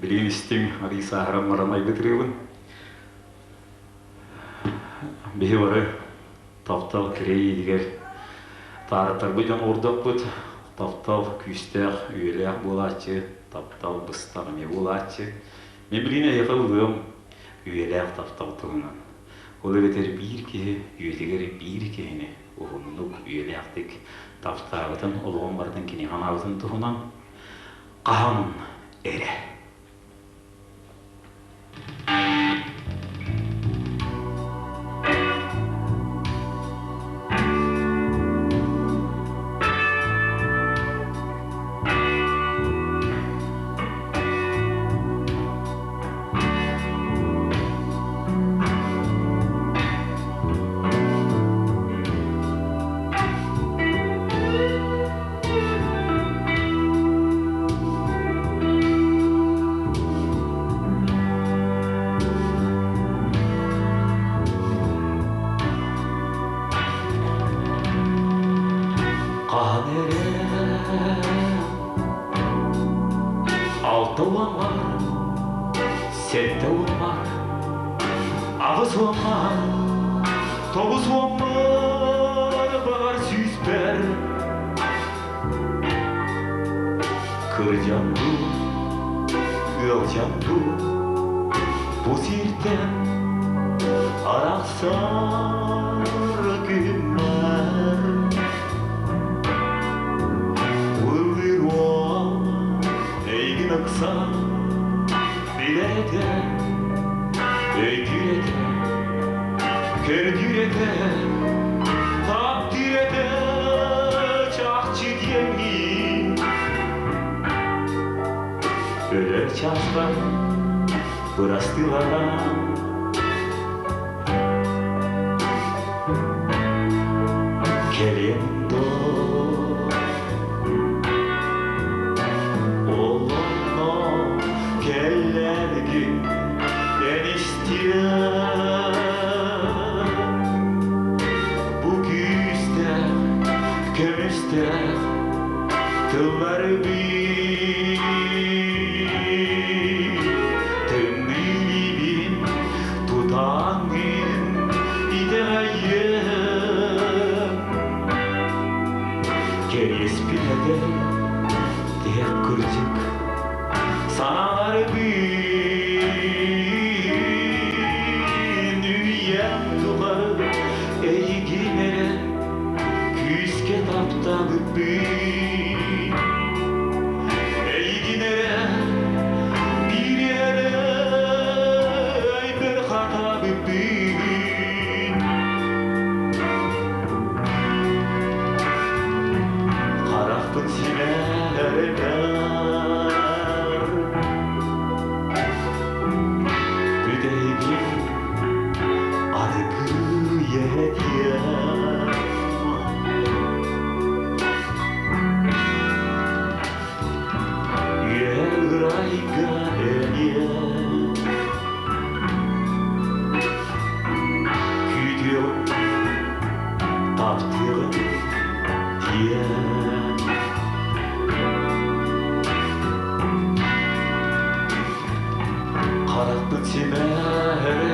Билигин истиҥ, арыый сааһыран баран айбыт ырыабын. Биһи бары таптал кирэйиитигэр таарыттарбыт дьон олордохпут. Таптал күүстээх, үйэлээх буолааччы, таптал быстах эмиэ буолааччы. Мин билигин эһиэхэ ыллыам үйэлээх таптал туһунан. Ол эбэтэр биир киһи үйэтигэр биир киһини уһуннук, үйэлээхтик таптаабытын, олоҕун барытын киниэхэ анаабытын туһунан хаһан эрэ. Хаһан эрэ 61, 71, 81, 91 баҕар сүүспэр Кырдьан дуу, ыалдьан дуу, бу сиртэн арахсар күммэр Ыллыыр уол эйигин ыкса билэр этэ, өйдүүр этэ, көрдүүр этэ, таптыыр этэ чахчы диэҥҥин. Өлөр чааспар бырастыыланан Кэлин Олонно кэллэргин эн истиэм Бу күүстээх, көмүстээх тыллары Тымныыбын тутаҥҥын итэҕэйиэм Кэриэспин этэр тиһэх кырдьык Санаарбын үйэм тухары эйигин эрэ күүскэ таптаабыппын Эйигин эрэ биир эрэ өйбөр хатаабыппын Харахпын симээрбэр Бүтэһигин аргыый этиэм Үөрайга эмиэ Күүтүөҕүм, таптыаҕым диэн Харахпын симээрбэр.